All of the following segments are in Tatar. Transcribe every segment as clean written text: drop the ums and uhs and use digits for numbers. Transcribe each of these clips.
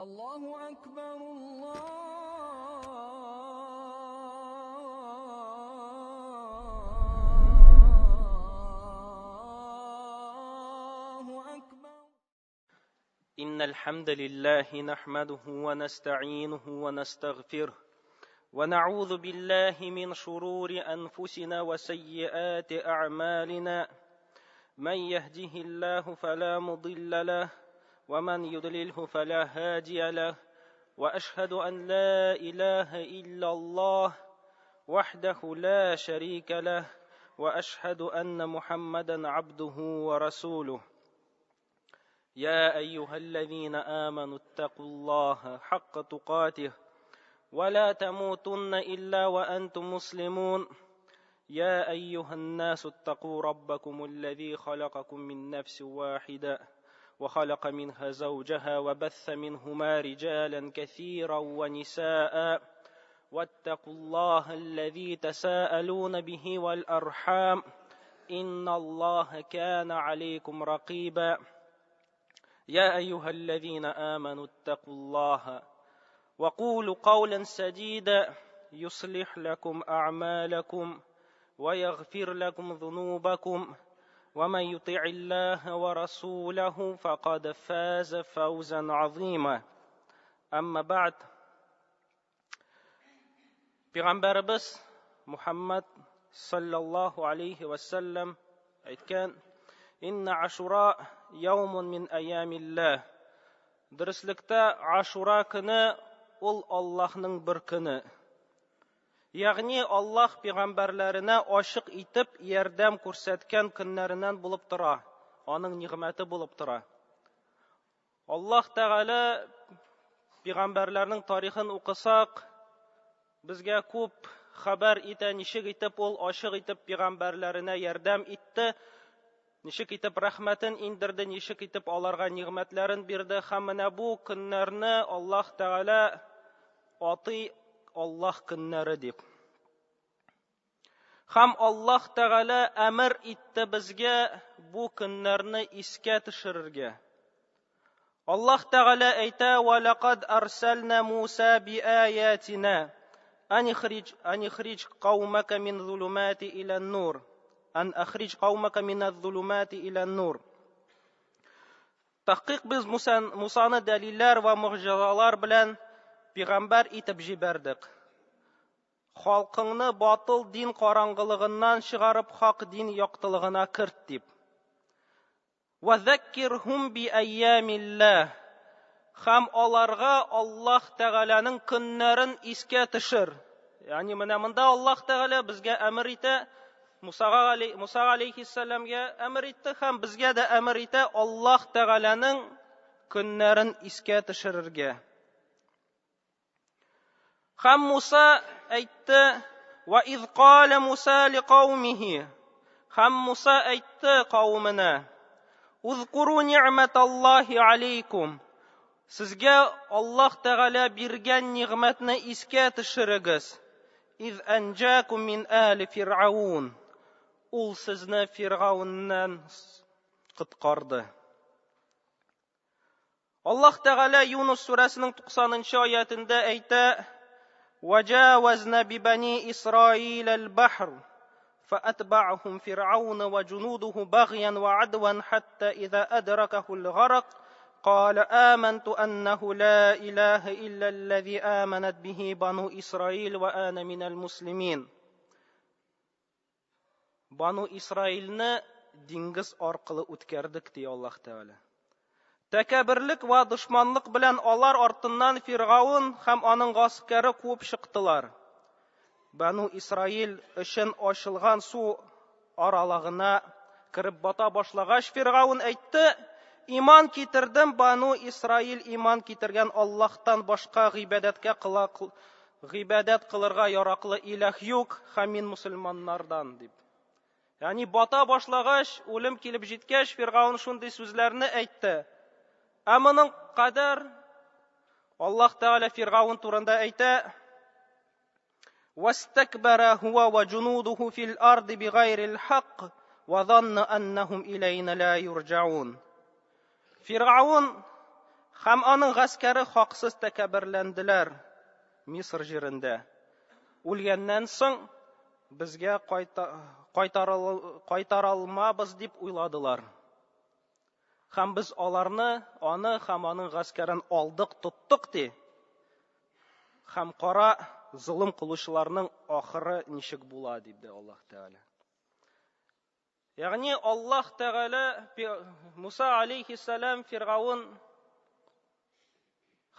الله أكبر الله أكبر. إن الحمد لله نحمده ونستعينه ونستغفره ونعوذ بالله من شرور أنفسنا وسيئات أعمالنا، من يهده الله فلا مضل له ومن يضلله فلا هادي له، وأشهد أن لا إله إلا الله وحده لا شريك له، وأشهد أن محمدا عبده ورسوله. يا أيها الذين آمنوا اتقوا الله حق تقاته ولا تموتن إلا وأنتم مسلمون. يا أيها الناس اتقوا ربكم الذي خلقكم من نفس واحدة وخلق منها زوجها وبث منهما رجالا كثيرا ونساء، واتقوا الله الذي تساءلون به والأرحام إن الله كان عليكم رقيبا. يا أيها الذين آمنوا اتقوا الله وقولوا قولا سديدا يصلح لكم أعمالكم ويغفر لكم ذنوبكم، ومن يطع الله ورسوله فقد فاز فوزا عظيما. أما بعد، Пәйгамбәребез Мухаммад саллаллаһу алейхи вассалам әйткән: «Инна Ашура яумун мин аямиллах». Дөреслектә Ашура көне ул Аллаһның бер көне. Ягъни Аллаһ пәйгамбәрләренә ачык итеп ярдәм күрсәткән көннәреннән булып тора, аның нигъмәте булып тора. Аллаһ Тәгалә пәйгамбәрләрнең тарихын укысак, безгә күп хәбәр итә, ничек итеп ул ачык итеп пәйгамбәрләренә ярдәм итте, ничек итеп рәхмәтен индерде, ничек итеп аларга нигъмәтләрен бирде. Һәм менә бу көннәрне Аллаһ Тәгалә атый Аллаһ көннәре дип. Һәм Аллаһ Тәгалә әмер итте безгә бу көннәрне искә төшерергә. Аллаһ Тәгалә әйтә: «Ва лакад арсална Муса биаятина ан ихриж каумака мин зулумати иля нур, ан ахриж каумака мин зулумати иля нур». Тәхкыйк без Мусаны дәлилләр вә мөгъҗизалар белән пәйгамбәр итеп җибәрдек. Халкыңны батыл дин караңгылыгыннан чыгарып, хак дин яктылыгына керт дип. Ва заккирхум би айямиллаһ. Һәм аларга Аллаһ Тәгаләнең көннәрен искә төшер. Ягъни менә монда Аллаһ Тәгалә безгә әмер итә, Муса алейхиссәламгә әмер итте һәм безгә дә әмер итә Аллаһ Тәгаләнең көннәрен искә төшерергә. Һәм Муса әйтте: «Ва из кала Муса лиқаумихи». Һәм Муса әйтте кавеменә: «Узкуру ни'маталлахи алейкум». Сезгә Аллаһ Тәгалә биргән нигъмәтне искә төшерегез. Из анҗакум мин али фиръаун. Ул сезне Фиргауннан коткарды. Аллаһ Тәгалә Юнус сүрәсенең 90-нчы аятендә әйтә: «Ваҗавазна бибани Исраил аль-бахр, فأتبعهم فرعون وجنوده بغيا وعدوا حتى إذا أدركه الغرق قال آمنت أنه لا إله إلا الذي آمنت به بنو إسرائيل وأنا من المسلمين». Бану Исраилне диңгез аркылы үткәрдек, ди Аллаһ Тәгалә. Тәкәбберлек вә дошманлык белән алар артыннан Фиргаун һәм аның гаскәре куып чыктылар. Бану Исраил өчен ачылган су аралагына кереп бата башлагач, Фиргаун әйтте: «Иман китердем, Бану Исраил иман китергән Аллаһтан башка гыйбадәт кылырга яраклы илаһ юк, һәм мин мусульманнардан», дип. Ягъни бата башлагач, үлем килеп җиткәч, Фиргаун шундый сүзләрне әйтте. Ә моның кадәр Аллаһ Тәгалә Фиргаун турында әйтә: «Вастакбара хуа ва джунудуху фил арди бигайрил хакк ва занна аннахум илайна ла юрджаун». Фиргаун Һәм аның гаскәре хаксыз тәкәбберләнделәр Мисыр җирендә. Үлгәннән соң безгә кайтарылмабыз дип уйладылар. Һәм без аларны, аны һәм аның гаскәрен алдык, тоттык, ди. Һәм кара золым кылучыларның ахыры ничек була, диде Аллаһ Тәгалә. Ягъни Аллаһ Тәгалә Муса алейхиссалам Фиргаун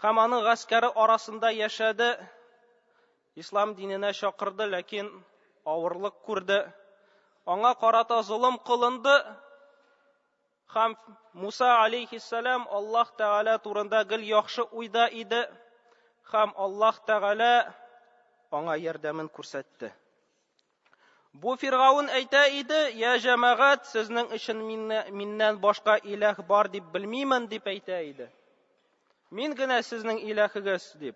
һәм аның гаскәре арасында яшәде. Ислам диненә чакырды, ләкин авырлык күрде. Аңа карата золым кылынды. Һәм Муса алейхиссалам Аллаһ Тәгалә турында гел яхшы уйда иде. Һәм Аллаһ Тәгалә аңа ярдәмен күрсәтте. Бу Фиргаун әйтә иде, я җәмәгать, сезнең өчен миннән башка иләһ бар дип белмимен, дип әйтә иде. Мин генә сезнең иләһегез, дип.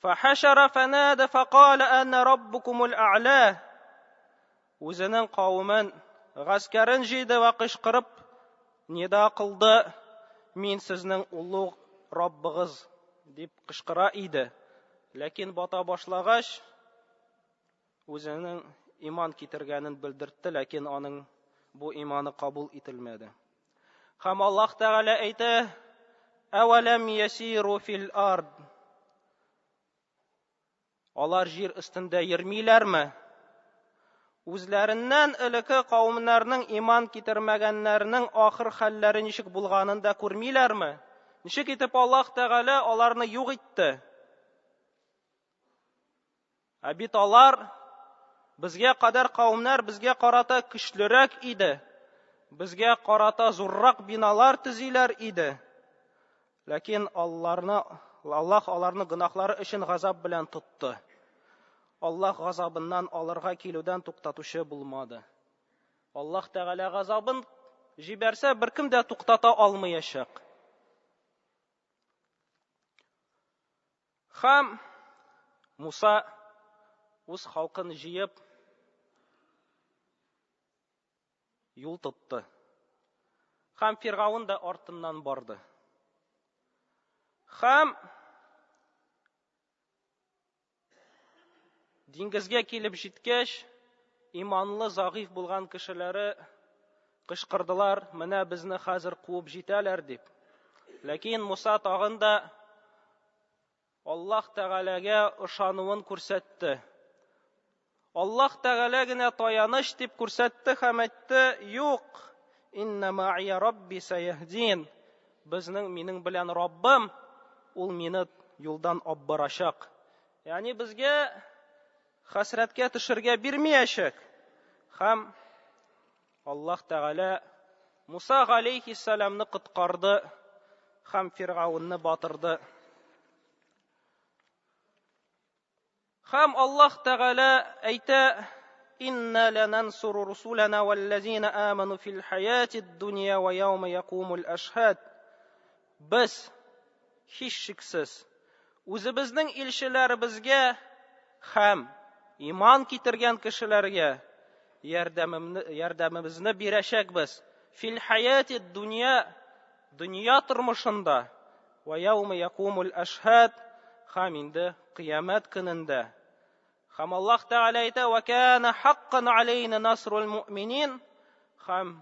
Фахашара фанада фақала ана раббукумул а'ла. Үзенең кавемен, гаскәрен җыйды вә кычкырып нида кылды, мин сезнең улуг Раббыгыз, дип кычкыра иде. Ләкин бата башлагач, Үзенең иман китергәнен белдертте, ләкин аның бу иманы кабул ителмәде. Һәм Аллаһ Тәгалә әйтә: "Әвәләм ясиру фил ард?" Алар җир өстендә йөрмиләрме? Үзләреннән элекке кавемнәрнең иман китермәгәннәренең ахыр хәлләре ничек булганын да күрмиләрме? Ничек итеп Аллаһ Тәгалә аларны юк итте? Ә бит алар безгә кадәр кавемнәр безгә карата көчлерәк иде. Безгә карата зуррак биналар төзиләр иде. Ләкин алларны Аллаһ аларны гөнаһлары өчен газап белән тотты. Аллаһ газабыннан алырга килүдән туктатучы булмады. Аллаһ Тәгалә газабын җибәрсә, беркем дә туктата алмаячак. Хам Муса үз халкын җыеп юл тотты. Хам Фиргаун да артыннан барды. Хам диңгезгә килеп җиткәч, иманлы зәгыйфь булган кешеләре кычкырдылар, менә безне хәзер куып җитәләр дип. Ләкин Муса тагын да Аллаһ Тәгаләгә ышануын күрсәтте. Аллаһ Тәгалә генә таяныч дип күрсәтте һәм әйтте, юк, инна ма'ия рабби саяһдин. Безнең минең белән Раббым, ул мине юлдан аббарачак. Ягъни безгә хәсрәткә төшергә бирмиячәк. Һәм Аллаһ Тәгалә Муса галәйһиссәламны коткарды һәм Фиргаунны батырды. Һәм Аллаһ Тәгалә әйтә: Инна ланансуру русулана валлазина аману фил хаятид дунья ва яума якумул ашһад. Без һичшиксез үзебезнең илчеләребезгә һәм иман китергән кешеләргә ярдәмебезне бирәчәкбез. Фил хаяти дунья, дөнья тормышында, вә яумы якумул ашһад, һәм инде кыямәт көнендә. Һәм Аллаһ Тәгалә әйтә, вә кана хаккан алейна насрул муъминин, һәм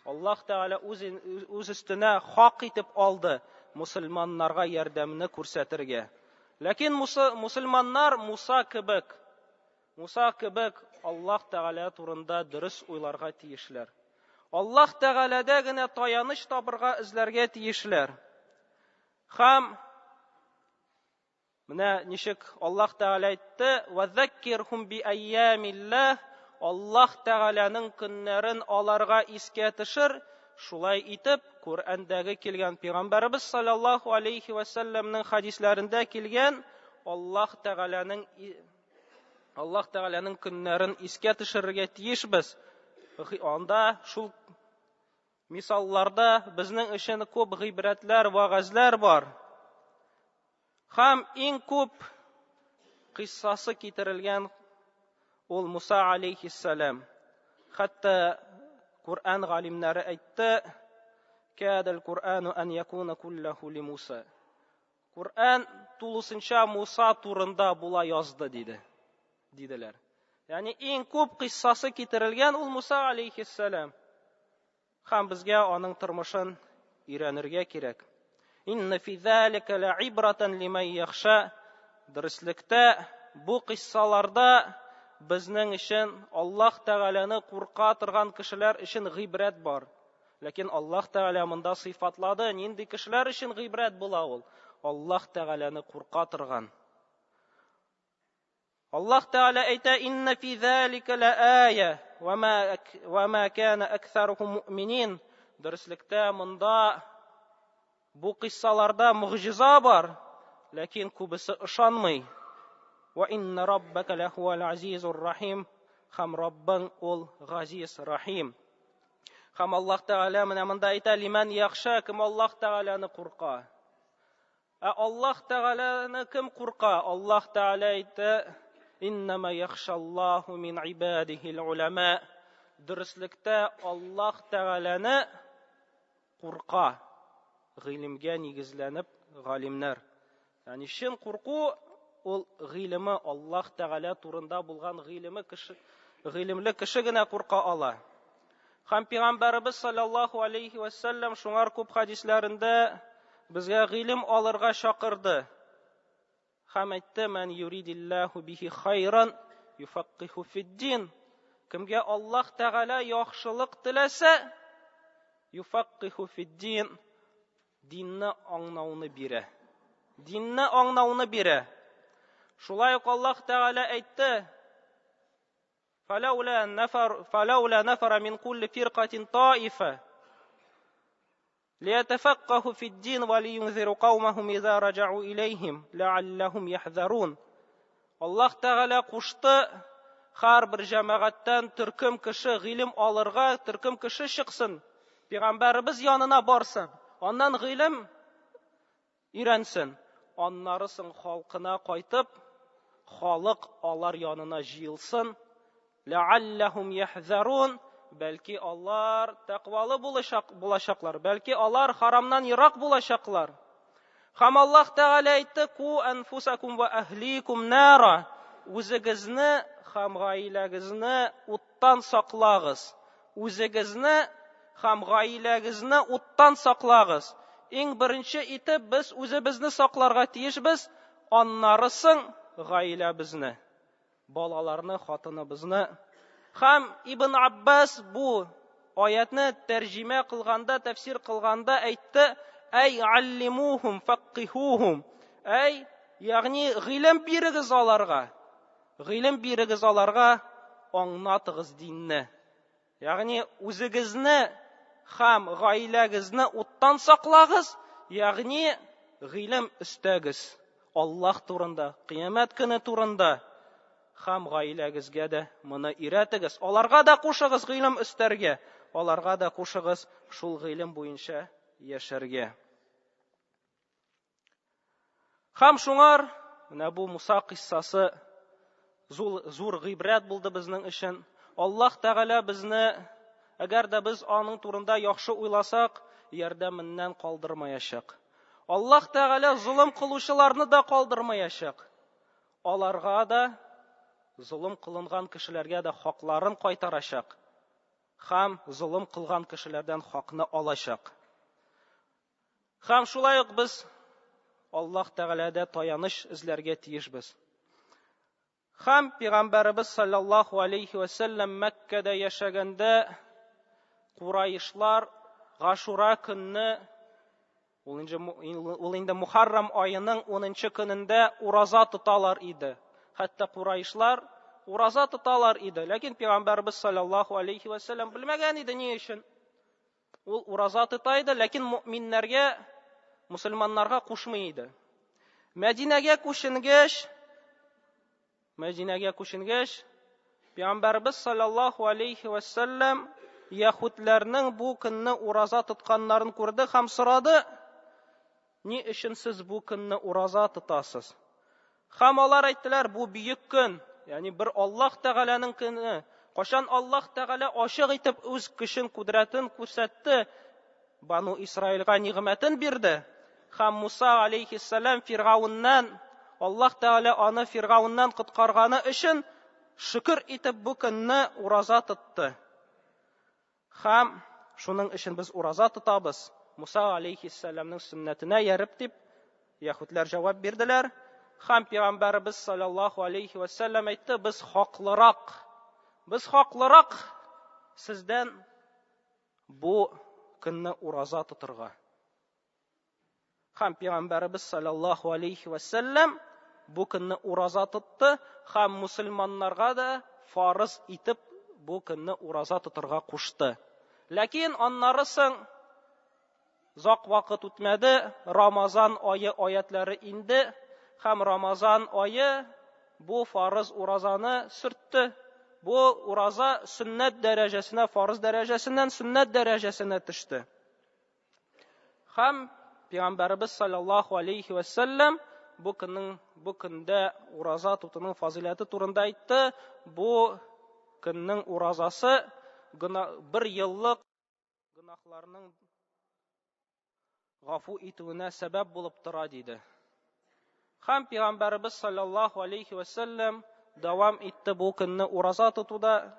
Аллаһ Тәгалә үз, үз өстенә хак итеп алды мусульманнарга ярдәмне күрсәтергә. Ләкин мусульманнар Муса кебек, Муса кебек Аллаһ Тәгалә турында дөрес уйларга тиешләр. Аллаһ Тәгаләдә генә таяныч табырга эзләргә тиешләр. Һәм Менә ничек Аллаһ Тәгалә әйтте: "Вәзәккирхум би айямиллаһ" Аллаһ Тәгаләнең көннәрен аларга искә төшер. Шулай итеп, Коръәндәге килгән Пәйгамбәребез саллаллаһу алейхи ва сәлләмнең хадисләрендә килгән Аллаһ Тәгаләнең Аллаһ Тәгаләнең көннәрен искә төшерергә тиешбез. Анда шул мисалларда безнең өчен күп гыйбрәтләр, вәгазьләр бар. Һәм иң күп кыйссасы китерелгән ул Муса алейхиссалам. Хәтта Коръән галимнәре әйтте, Кадал Кур'ану ан якуна куллаху ли Муса. Коръән тулысынча Муса турында була язды, диде. Диделәр. Ягъни иң күп кыйссасы китерелгән ул Муса алейхиссалам. Һәм безгә аның тормышын өйрәнергә кирәк. Инна фи залика лa'ибратан лиман яхша. Дөреслектә бу кыйссаларда безнең өчен Аллаһ Тәгаләне курка торган кешеләр өчен гыйбрәт бар. Ләкин Аллаһ Тәгалә монда сыйфатлады, нинди кешеләр өчен гыйбрәт була ул? Аллаһ Тәгаләне курка торган. Аллаһ Тәгалә әйтә: "Инна фи залика лаая ва ма кана аксарухум муъминин". Дөреслектә монда бу кыйссаларда могҗиза бар, ләкин күбесе ышанмый. Ва инна раббака лахуал азизур рахим. Һәм Раббың ул Газиз Рахим. Һәм Аллаһ Тәгалә менә монда әйтә: "Лиман яхша", кем Аллаһ Тәгаләне курка. Ә Аллаһ Тәгаләне кем курка? Аллаһ Тәгалә әйтә: "Иннама яхшаллаһу мин ибадихил улама". Дөреслектә Аллаһ Тәгаләне курка гыйлемгә нигезләнеп галимнәр. Ягъни чын курку ул гыйлеме Аллаһ Тәгалә турында булган гыйлеме кеше гыйлемле кеше генә курка ала. Һәм пәйгамбәребез саллаллаһу алейхи ва саллям шуңар күп хадисләрендә безгә гыйлем алырга чакырды. Һәм әйтте: "Мән юридиллаһу бихи хайран юфаккиху фиддин". Кемгә Аллаһ Тәгалә яхшылык теләсә, юфаккиху фиддин, динне аңлауны бирә. Динне аңлауны бирә. Шулай ук Аллаһ Тәгалә әйтте: "Фалаула нафара мин кулли фиркатин таифа ليتفقهوا في الدين ولينذروا قومهم إذا رجعوا إليهم لعلهم يحذرون". Аллаһ Тәгалә кушты һәрбер җәмәгатьтән төркем кеше гыйлем алырга, төркем кеше чыксын, пәйгамбәребез янына барсын, аннан гыйлем өйрәнсен, аннары соң халкына кайтып, халык алар янына җыелсын. Ләалләһум яхзарун, бәлки алар тәкъвалы булачак, булачаклар, бәлки алар харамнан ерак булачаклар. Һәм Аллаһ Тәгалә әйтте: "Ку анфусакум ва әһликум нара". Үзегезне һәм гаиләгезне уттан саклагыз. Үзегезне һәм гаиләгезне уттан саклагыз. Иң беренче итеп без үзебезне сакларга тиешбез, аннары соң гаиләбезне, балаларны, хатыныбызны. Һәм Ибн Аббас бу аятны тәрҗемә кылганда, тәфсир кылганда әйтте: "Әй аллимухум факкихухум". Әй, ягъни гыйлем бирегез аларга. Гыйлем бирегез аларга, аңлатыгыз динне. Ягъни үзегезне һәм гаиләгезне уттан саклагыз, ягъни гыйлем өстәгез Аллаһ турында, кыямәт көне турында һәм гаиләгезгә дә моны өйрәтегез. Аларга да кушыгыз гыйлем өстәргә, аларга да кушыгыз шул гыйлем буенча яшәргә. Һәм шуңар менә бу Муса кыйссасы зур, зур гыйбрәт булды безнең өчен. Аллаһ Тәгалә безне, әгәр дә без аның турында яхшы уйласак, ярдәменнән калдырмаячак. Аллаһ Тәгалә золым кылучыларны да калдырмаячак. Аларга да золым кылынган кешеләргә дә хакларын кайтарачак һәм золым кылган кешеләрдән хакны алачак. Һәм шулай ук без Аллаһ Тәгаләдә таяныч эзләргә тиешбез. Һәм пәйгамбәребез саллаллаһу алейхи ва сәлләм Мәккәдә яшәгәндә Курайшлар Гашура көнне ул инде, ул инде Мухаррам аеның 10 көнендә ураза тоталар иде. Хәтта Курайшлар ураза тоталар иде. Ләкин пәйгамбәребез саллаллаһу алейхи ва сәлләм белмәгән иде ни өчен. Ул ураза тота иде, ләкин мөэминнәргә, мусульманнарга кушмый иде. Мәдинәгә күченгәч, Мәдинәгә күченгәч, Пәйгамбәрбез саллаллаһу алейхи ва саллям яһүдләрнең бу көнне ураза тотканнарын күрде һәм сорады: "Ни өчен сез бу көнне ураза тотасыз?" Һәм алар әйттеләр, бу бөек көн, ягъни бер Аллаһ Тәгаләнең көне. Кашан Аллаһ Тәгалә ачык итеп үз көчен, кудрәтен күрсәтте. Бану Исраилгә нигъмәтен бирде һәм Муса алейхиссалам Фиргауннан, Аллаһ Тәгалә аны Фиргауннан коткарганы өчен шөкер итеп бу көнне ураза тотты. Һәм шуның өчен без ураза тотабыз. Муса алейхиссаламның сөннәтенә ярып дип яһүдләр җавап бирделәр. Һәм пәйгамбәребез саллаллаһу алейхи ва сәлләм әйтте, без хаклырак, без хаклырак сездән бу көнне ураза тотырга. Һәм пәйгамбәребез саллаллаһу алейхи ва сәлләм бу көнне ураза тотты һәм мусульманнарга да фарыз итеп бу көнне ураза тотырга кушты. Ләкин аннары соң озак вакыт үтмәде, Рамазан ае аятлары инде һәм Рамазан ае бу фарыз уразаны сөртте. Бу ураза сөннәт дәрәҗәсенә, фарыз дәрәҗәсеннән сөннәт дәрәҗәсенә төште. Һәм Пәйгамбәребез саллаллаһу алейхи ва сәлләм бу көннең бу көндә ураза тотуның фазыйләте турында әйтте. Бу көннең уразасы бер еллык гөнаһларның гафу итүенә сәбәп булып тора диде. Һәм Пәйгамбәребез саллаллаһу алейхи ва сәлләм дәвам итте бу көнне ураза тотуда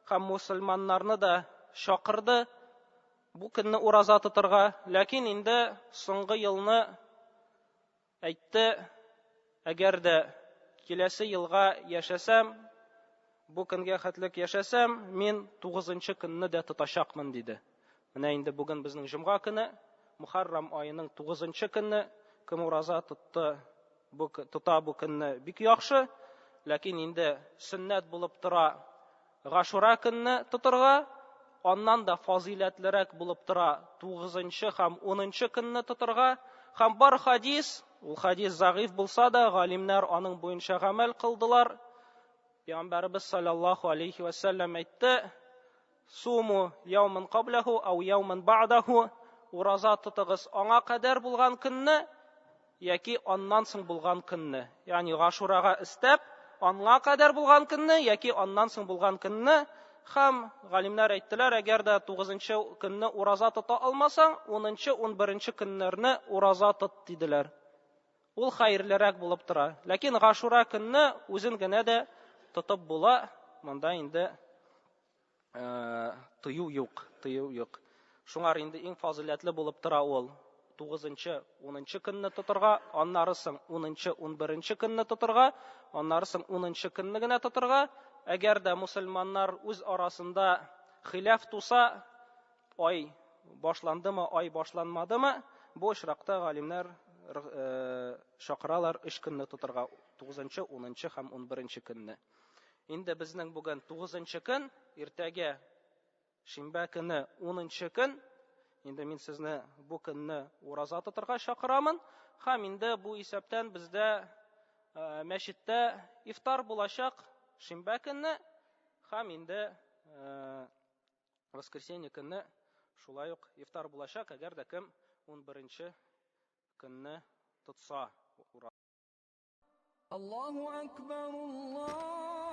һәм мусульманнарны да чакырды бу көнне ураза тотырга. Ләкин инде соңгы елны әйтте, әгәр дә киләсе елга яшәсәм, бу көнгә хәтлек яшәсәм, мин 9 көнне дә тотачакмын диде. Менә инде бүген безнең җомга көне, Мухаррам аеның 9 көне, кем ураза тотты, бу тота бу көнне бик яхшы, ләкин инде сөннәт булып тора Гашура көнне тотырга, аннан да фазыйләтлерәк булып тора 9 һәм 10 көнне тотырга. Һәм бар хадис, ул хадис зәгыйф булса да, галимнәр аның буенча гамәл кылдылар. Пәйгамбәребез саллаллаһу алейхи ва сәлләм әйтте: "Суму яуман каблаху ау яуман ба'даху", ураза тотыгыз аңа кадәр булган көнне яки аннан соң булган көнне. Ягъни Гашурага өстәп, аңа кадәр булган көнне яки аннан соң булган көнне. Һәм галимнәр әйттеләр, әгәр дә 9 көнне ураза тота алмасаң, 10, 11 көннәрне ураза тот диделәр. Ул хәерлерәк булып тора. Ләкин Гашура көнне үзен генә дә тотып була. Монда инде тыю юк, тыю юк. Шуңар инде иң фазыйләтле булып тора ул 9-нчы, 10-нчы көнне тотырга, аннары соң 10-нчы, 11-нче көнне тотырга, аннары соң 10-нчы көнне генә тотырга. Әгәр дә мусульманнар үз арасында хилаф туса, ай башландымы, ай башланмадымы, бу очракта галимнәр чакыралар 3 көнне тотырга, 9-нчы, 10-нчы һәм 11-нче көнне. Инде безнең бүген 9-нчы көн, иртәгә шимбә көне 10-нчы көн. Инде мин сезне бу көнне ураза тотырга чакырамын. Һәм инде бу исәптән бездә мәчеттә ифтар булачак шимбә көнне һәм инде воскресенье көнне шулай ук ифтар булачак, әгәр дә кем 11-нче көнне тотса. Аллаһу акбар, Аллаһу